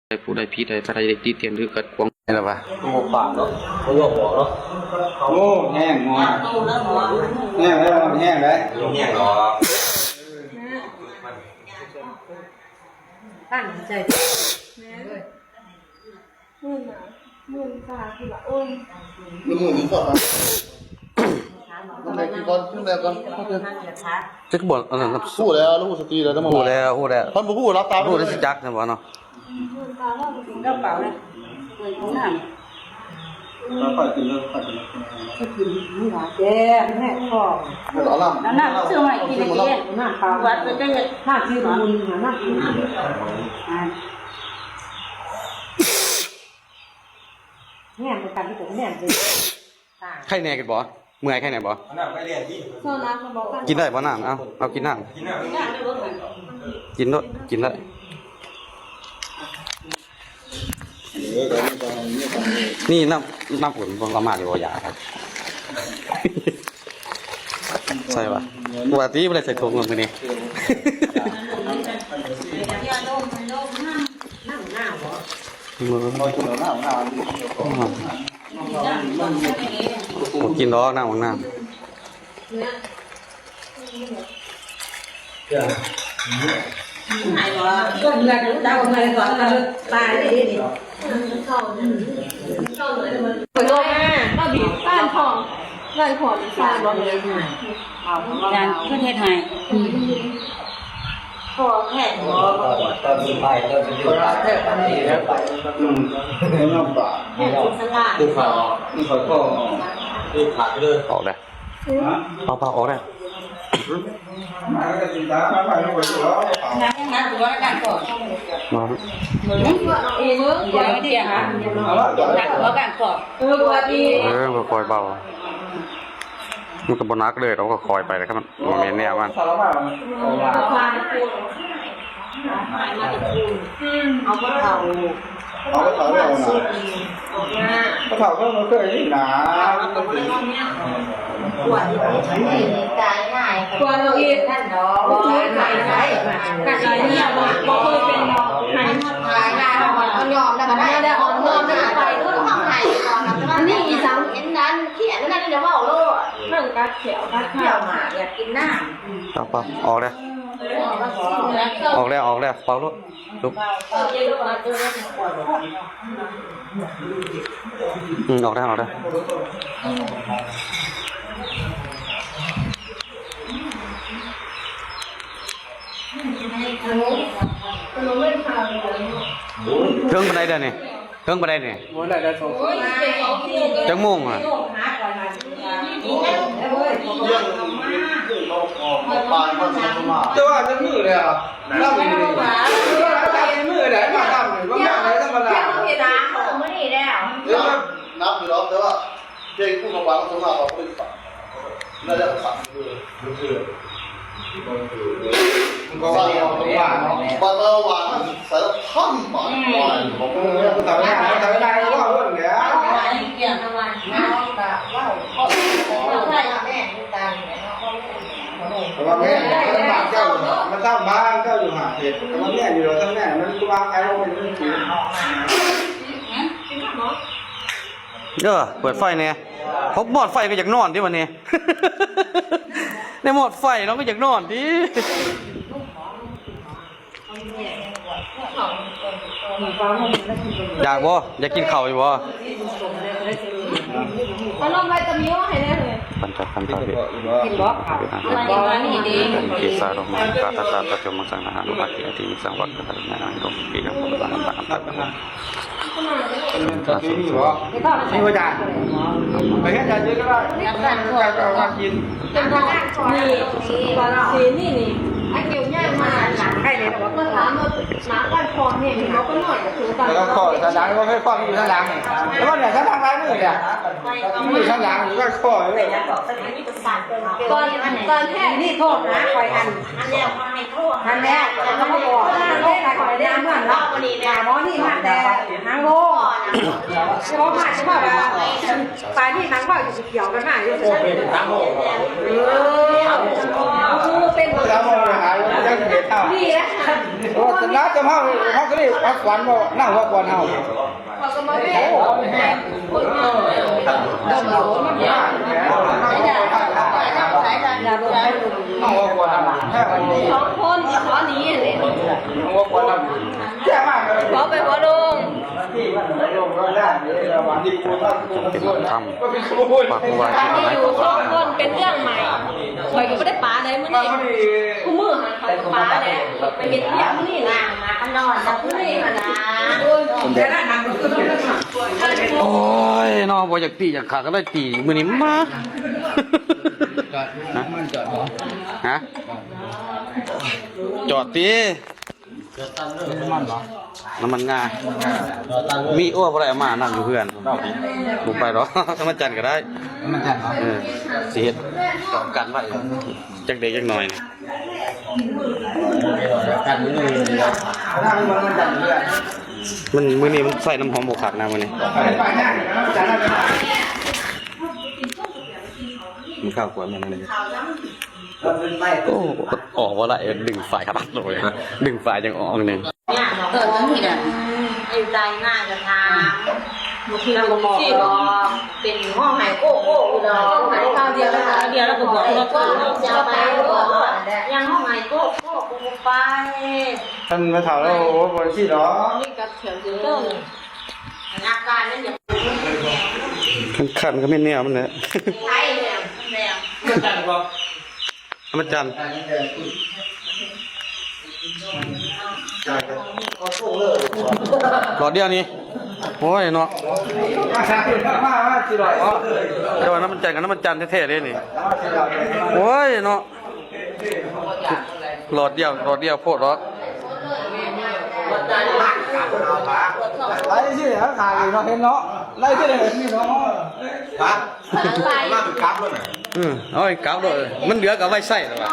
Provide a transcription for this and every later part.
ຜູ້ໃດຜິດໃດ ໃຜໄດ້ຕິຕຽນ ຫຼື ຂັດຂວາງ ແມ່ນລະວະ ບໍ່ປາກເນາະ ບໍ່ບອກເນາະ. ໂອ້ ແຫ້ງ ແຫ້ງແລ້ວ ແຫ້ງແລ້ວ. ແຫ້ງດອກ ຕັ້ງໃຈ ແມ່ນ ໝື່ນໜ້າ ໝື່ນຕາພຸ້ນລະ ໂອ້ຍ ນ້ຳມັນມັນກໍ ນ້ຳແດງກິນກ່ອນ ນ້ຳແດງກ່ອນ ຈັກບໍ່ ອັນນັ້ນນະ ຮູ້ແລ້ວ ຮູ້ສະຕິແລ້ວ ຮູ້ແລ້ວ ຮູ້ແລ້ວ ຄັນບໍ່ຮູ້ ຫຼັບຕາ ຮູ້ແລ້ວຊິຈັກ ແມ່ນບໍ່ເນາະ. ກິນກະເປົາເລີຍ ເປີດຂອງນ້ຳ ຄ່ອຍກິນເລີຍ ຄ່ອຍກິນເລີຍ ແກ່ແມ່ຂອງ ເອົານ້ຳ ນ້ຳຊື້ມາໃຫ້ກິນເດ້ ນ້ຳເປົາ ວັດໄປເດີ ນ້ຳທີ່ບຸນ ນ້ຳທີ່ບຸນ ອ່າ ແນມໄປກັນທີ່ຕົວແນມເລີຍ. ໄຄແນ່ຢູ່ບໍ່? ເມື່ອຍໄຄແນ່ບໍ່? ເອົານ້ຳໄປແລ່ນຕິ ກິນໄດ້ບໍ່ນ້ຳ? ເອົາ ເອົາກິນນ້ຳ ກິນນ້ຳ ກິນໂລດ ກິນໄດ້. ນີ້ນ້ຳ ນ້ຳອຸ່ນເອົາມາຢູ່ບໍ່? ຢາ ໃສ່ວະ ວ່າຕິບໍ່ໄດ້ໃສ່ຖົງມື້ນີ້ ນ້ຳໜາວບໍ່? ບໍ່ກິນດອກນ້ຳບັກນາວ. ເພິ່ນເຮັດໃຫ້ ພໍແຂງບໍ່ ຕອນສຸດທ້າຍ ຕອນສຸດທ້າຍ ອືມ ແຂງສະຫຼາດ ຄືເຂົາ ຄືເຂົາກໍ ຄືຂາດເລີຍ ອອກໄດ້ ຮະ ເອົາປາກອອກໄດ້ ມາແລ້ວກໍກິນຕາມ ມາໄປ ມາໄປ ມາ ເອີ ບໍ່ຄ່ອຍເບົາ ມັນກໍບໍ່ໜັກເລີຍ ເຮົາກໍຄ່ອຍໄປແລ້ວ ມັນບໍ່ແມ່ນແນວມັນ ເອົາບໍ່ເຂົ້າ ເອົາບໍ່ເຂົ້າແລ້ວນະ ບໍ່ເຂົ້າເພິ່ນບໍ່ເຄີຍນີ້ນະ ກວດເອົາອີກ ກວດເອົາອີກ ບໍ່ເຄີຍເປັນດອກ ໃຫ້ ຍອມແລ້ວກໍໄດ້ ຍອມແລ້ວກໍໄດ້ ອັນນີ້ອີ່ສັງ ເຫັນນັ້ນ ຂຽນນັ້ນຈະເວົ້າໂລດ ເພິ່ນກັດແຂ້ວກັດຄາ ຢາກກິນນ້ຳ ເອົາ ອອກແລ້ວ ອອກແລ້ວ ອອກແລ້ວ ເປົ່າໂລດ ລຸກ ອືມ ອອກແລ້ວ ອອກແລ້ວ ເຖິງປານໃດແລ້ວນີ້? ເຖິງປານໃດນີ້? ໂອ້ຍ ໄດ້ ໄດ້ສອງຊົ່ວໂມງ ຈັກໂມງອະ? ແຕ່ວ່າຈັກມື້ແລ້ວ ນັບມື້ແລ້ວ ມານັບມື້ ບໍ່ແມ່ນທຳມະດາ ນັບຢູ່ດອກ ແຕ່ວ່າເພງຜູ້ມາຟັງສົມມາເຂົາບໍ່ໄດ້ຟັງ ໜ້າຈະຟັງຢູ່ ມັນກໍວ່າເນາະ ວ່າເນາະ ວ່າແຕ່ວ່າໃສ່ລະພັນບາດ ອືມ ວ່າ ເອີ ມັນທຳງານ ມັນທຳງານກໍເວົ້າເລື່ອງແຫຼະ ເວົ້າ ເວົ້າ ເວົ້າ ເວົ້າ ເພາະວ່າແມ່ນມັນບາດເຈົ້າ ມັນທຳບາດເຈົ້າຢູ່ຫາເຮັດ ແຕ່ວ່າແມ່ນຢູ່ດອກ ທຳງານມັນຄືວ່າໄປເປັນເລື່ອງຈິງ ເອີ ເປີດໄຟແດ່ ເຮົາມອດໄຟກໍຢາກນອນຕິບັດນີ້ ໄດ້ມອດໄຟເນາະ ກໍຢາກນອນຕິ. ຢາກບໍ່? ຢາກກິນເຂົ້າຢູ່ບໍ່? ເອົານົມໄວຕາມິວໃຫ້ແດ່ເລີຍ ປັນຈະຄັນທາເວ ກິນບໍ່? ເອົາໄວ້ນີ້ດີ ເກສາໂຣມາ ກາທັດສະ ຕະໂຈ ມັງສັງ ນະຫະ ໂລ ອາຕິ ອະຕິ ມິສັງ ວັດ ກະຕະ ຍານະ ໂຕ ປິ ຍະ ໂພ ລະ ມະ ນະ ຕະ ອັນຕະ ໂກ ມີບໍ່ຈານ? ໄປເຮັດຫຍັງຢູ່ກໍໄດ້ ເຮັດງານກໍໄດ້ ກໍມາກິນ ເປັນພະນັກງານ ນີ້ ນີ້ ອັນກ່ຽວຍາກມາ ໃຫ້ເລີຍວ່າ ເມື່ອຖາມວ່າໜາບ້ານພໍ່ແມ່ນີ້ ເຮົາກໍນ້ອຍກໍຄືກັນ ແລ້ວກໍຂໍທາງຫຼັງ ບໍ່ເຄີຍຂໍຢູ່ທາງຫຼັງນີ້ ແຕ່ວ່າເໜືອທາງຫຼັງຫຼາຍມື້ແລ້ວ ຢູ່ທາງຫຼັງກໍຂໍຢູ່ ຕອນ ຕອນແທ້ນີ້ໂທດຫາຂ້ອຍ ອັນ ອັນແລ້ວ ແລ້ວກໍມາບອກ ໂລກໃຫ້ຂ້ອຍໄດ້ເມືອງເນາະ ຫາໝໍນີ້ມາແຕ່ຫາງໂລກ ເວົ້າມາ ເວົ້າວ່າ ປານນີ້ນັ່ງເວົ້າຢູ່ຜູ້ດຽວກັນມາຢູ່ຊັ້ນ. ເອີ ເປັນ ນີ້ນະ. ໂອ້ ຈະໜ້າຈະເຮົາ ເຮົາກໍເລີຍພັກຜ່ອນ ເວົ້າ ນັ່ງເວົ້າກ່ອນເຮົາ. ສອງຄົນຊິຂໍໜີຫັ້ນເດ້ ຂໍໄປຂໍລົງ. ເປັນທຳ ປາກຜູ້ວ່າ ອັນນີ້ຢູ່ສອງຄົນເປັນເລື່ອງໃໝ່. ຂ້ອຍກໍບໍ່ໄດ້ປາໃດມື້ນີ້ ຄູ່ມື້ຫັ້ນຂ້ອຍກໍປາແດ່ ໄປເຮັດວຽກມື້ນີ້ນະ ມາກັນນອນກັບມື້ນີ້ຫັ້ນນະ. ໂອ້ຍເນາະ ບໍ່ຢາກຕີຢາກຂາກໍໄດ້ຕີ ມື້ນີ້ມາ ຈອດ ນ້ຳມັນຈອດບໍ່? ຮະ? ຈອດຕິ. ນ້ຳມັນບໍ່? ນ້ຳມັນງາ ມີ. ໂອ້ ບໍ່ໄດ້ເອົາມາ ນ້ຳຢູ່ເຮືອນ. ບໍ່ໄປດອກ ນ້ຳມັນຈັນກໍໄດ້. ນ້ຳມັນຈັນບໍ່? ເອີ ຊິເຮັດກັນໄວ້ ຈັກເດັກຈັກໜ້ອຍນີ້. ມັນ ມື້ນີ້ມັນໃສ່ນ້ຳຫອມບໍ່ຄັກນະມື້ນີ້. ມັນເຂົ້າກວ່າແມ່ນອັນນີ້. ໂອ້ ອອກບໍ່ໄດ້ ດຶງຝາຍຂະດາດໂລຍ ດຶງຝາຍຈັ່ງອອກໜຶ່ງ. ເອີ ຕົວນີ້ນະ ຢູ່ໃຕ້ໜ້າກະຖາງ ບໍ່ຄິດວ່າຊິບອກ ເປັນຮ້ອງໄຫ້ໂກ້ໂກ້ຢູ່ດອກ. ຮ້ອງໄຫ້ຄາວດຽວແລ້ວກໍ ຄາວດຽວແລ້ວກໍບອກ ເຈົ້າໄປບໍ່? ຍັງຮ້ອງໄຫ້ໂກ້ໂກ້ ບໍ່ໄປ. ຄັນແມ່ເຖົ້າແລ້ວ ໂອ້ ບໍ່ຊິດອກ ນີ້ກັດແຂນເຈົ້າ. ອາການມັນຢາກ ຄັນຄັນກໍແມ່ນແນວມັນແຫຼະ. ໄປແລ້ວ ແລ້ວ ອາຈານ ຫຼອດດຽວນີ້. ໂອ້ຍເນາະ ແຕ່ວ່ານ້ຳມັນຈັນກັບນ້ຳມັນຈັນແທ້ໆເດ້ນີ້. ໂອ້ຍເນາະ ຫຼອດດຽວ ຫຼອດດຽວໂພດດອກ. ໄລ່ຊິຫາຂາກອີກເນາະ ເຫັນເນາະ ໄລ່ຊິໄດ້ເຫັນນີ້ເນາະ. ມາເປັນກັບແລ້ວນະ. ອື ເອົາໃຫ້ກັບໂລດ ມັນເຫຼືອກໍເອົາໄວ້ໃຊ້ແລ້ວວ່າ.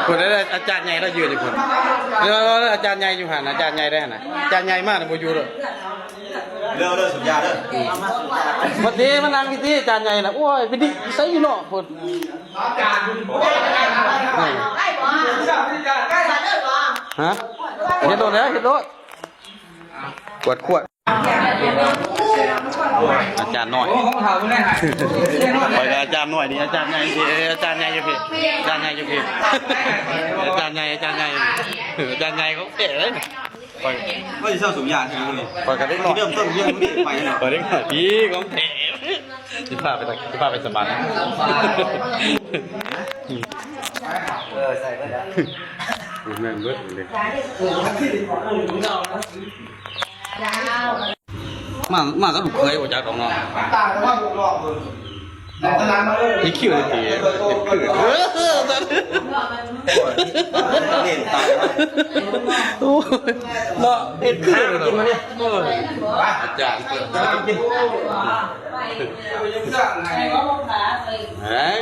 ພຸ້ນ ອາຈານໃຫຍ່ລາວຢືນຢູ່ພຸ້ນ ອາຈານໃຫຍ່ຢູ່ຫັ້ນ ອາຈານໃຫຍ່ໄດ້ຫັ້ນນະ ອາຈານໃຫຍ່ມາແລ້ວບໍ່ຢູ່ໂລດ. ເດີ ເດີ ສຸດຍາເດີ. ພອດດີມານັ່ງຢູ່ຕິ ອາຈານໃຫຍ່ນະ. ໂອ້ຍ ໄປດິໃສຢູ່ນອກພຸ້ນ. ອື ຮະ ເຮັດໂລດແຫຼະ ເຮັດໂລດ. ກວດຂວດ ອາຈານນ້ອຍ ຂ້ອຍກໍອາຈານນ້ອຍນີ້ ອາຈານໃຫຍ່ ອາຈານໃຫຍ່ຢູ່ພີ້ ອາຈານໃຫຍ່ຢູ່ພີ້ ອາຈານໃຫຍ່ ອາຈານໃຫຍ່ ອາຈານໃຫຍ່ຂອງແທ້ເລີຍ. ຂ້ອຍ ຂ້ອຍຊິເຊົາສູບຢາໃຊ່ໄໝມື້ນີ້? ຂ້ອຍກໍເດັກນ້ອຍ ເລີ່ມຕົ້ນເລື່ອງມື້ນີ້ໄປເນາະ. ຂ້ອຍເດັກນ້ອຍພີ້ຂອງແທ້ ຊິພາໄປ ຊິພາໄປສະບັດ. ເອີ ໃສ່ເບິດແລ້ວ ແມ່ນເບິດເລີຍ. ມາ ມາກັບລູກເຂີຍບໍ່ຈັກດອກເນາະ. ອີຄິວນີ້ຕິ ເອີ ໂອ້ຍ ເນາະ ເຮັດຄືເນາະ. ໂອ້ຍ ອາຈານ ເອີຍ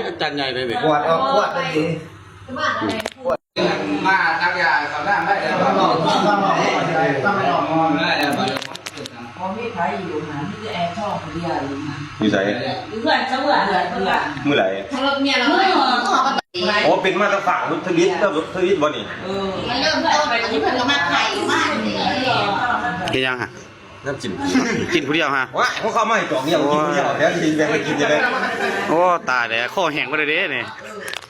ອາຈານໃຫຍ່ເດ້ນີ້ ກວດອອກກວດດີ. ມາຕັກຢາເຂົ້ານ້ຳໄດ້ແລ້ວ. ບໍ່ມີໃຜຢູ່ຫັ້ນ ມີແຕ່ແອທ້ອງຜູ້ດຽວຢູ່ຫັ້ນ. ຢູ່ໃສ? ຢູ່ເຮືອນເຂົາ ເຮືອນ ເຮືອນ. ມື້ໃດ? ໂອ້ ເປັນມາແຕ່ຝາກທະວິດ ທະວິດບໍ່ນີ້? ເອີ ມັນເລີ່ມຕົ້ນ ອັນນີ້ເພິ່ນກໍມາໄຂ່ມານີ້. ເຮັດຫຍັງຫະ? ນ້ຳຈິ້ມ ກິນຜູ້ດຽວຫະ. ວ້າຍ ເຂົາເອົາມາໃຫ້ຈອກນີ້ ກິນຜູ້ດຽວ ແທ້ຊິແບ່ງກັນກິນຈັ່ງໃດ? ໂອ້ ຕາຍແລ້ວ ຄໍແຫ້ງບໍ່ໄດ້ເດ້ນີ້.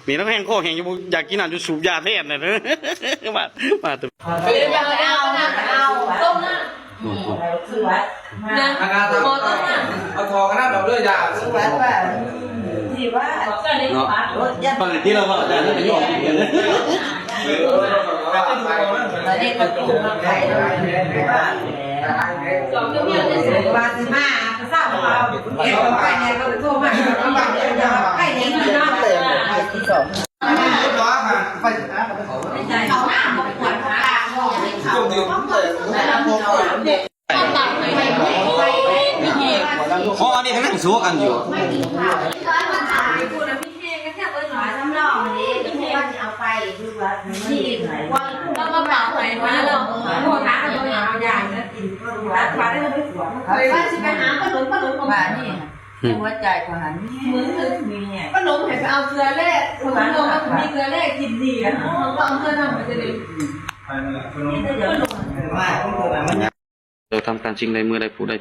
ມີນ້ຳແຫ້ງຄໍແຫ້ງຢູ່ ຢາກກິນນ້ຳຢູ່ ສູບຢາແທນນະ. ມາ ມາ ເອົາ ເອົາ ເອົາ ຕົ້ມນ້ຳ ນະ ບໍ່ຕ້ອງ ເອົາຖອກອັນນັ້ນອອກເດີ ຢາ ທີ່ວ່າ ເນາະ ເພິ່ນທີ່ລາວເວົ້າ ອາຈານ ເພິ່ນກໍຢອກກິນກັນເດີ. ອໍ ອັນນີ້ກຳລັງສູ້ກັນຢູ່. ເອົາໄປ ຄືວ່າ ນີ້ ວ່າ ເອົາມາເປົ່າໃຫ້ມາແລ້ວ ໂທຫາເຂົາ ເອົາຢາ ຕັດຂາໄດ້ບໍ່? ຂ້ອຍວ່າຊິໄປຫາຂະໜົມ ຂະໜົມ ບາດນີ້ ອືມ ຫົວໃຈຂ້ອຍຫັ້ນ ມຶງ ຂະໜົມໃຫ້ໄປເອົາເກືອແລ ເຂົາເວົ້າວ່າມີເກືອແລກິນດີ ເຮົາກໍເອົາເມືອນຳ ມັນຈະໄດ້ ໂດຍທຳການສິ່ງໃດເມື່ອໃດຜູ້ໃດ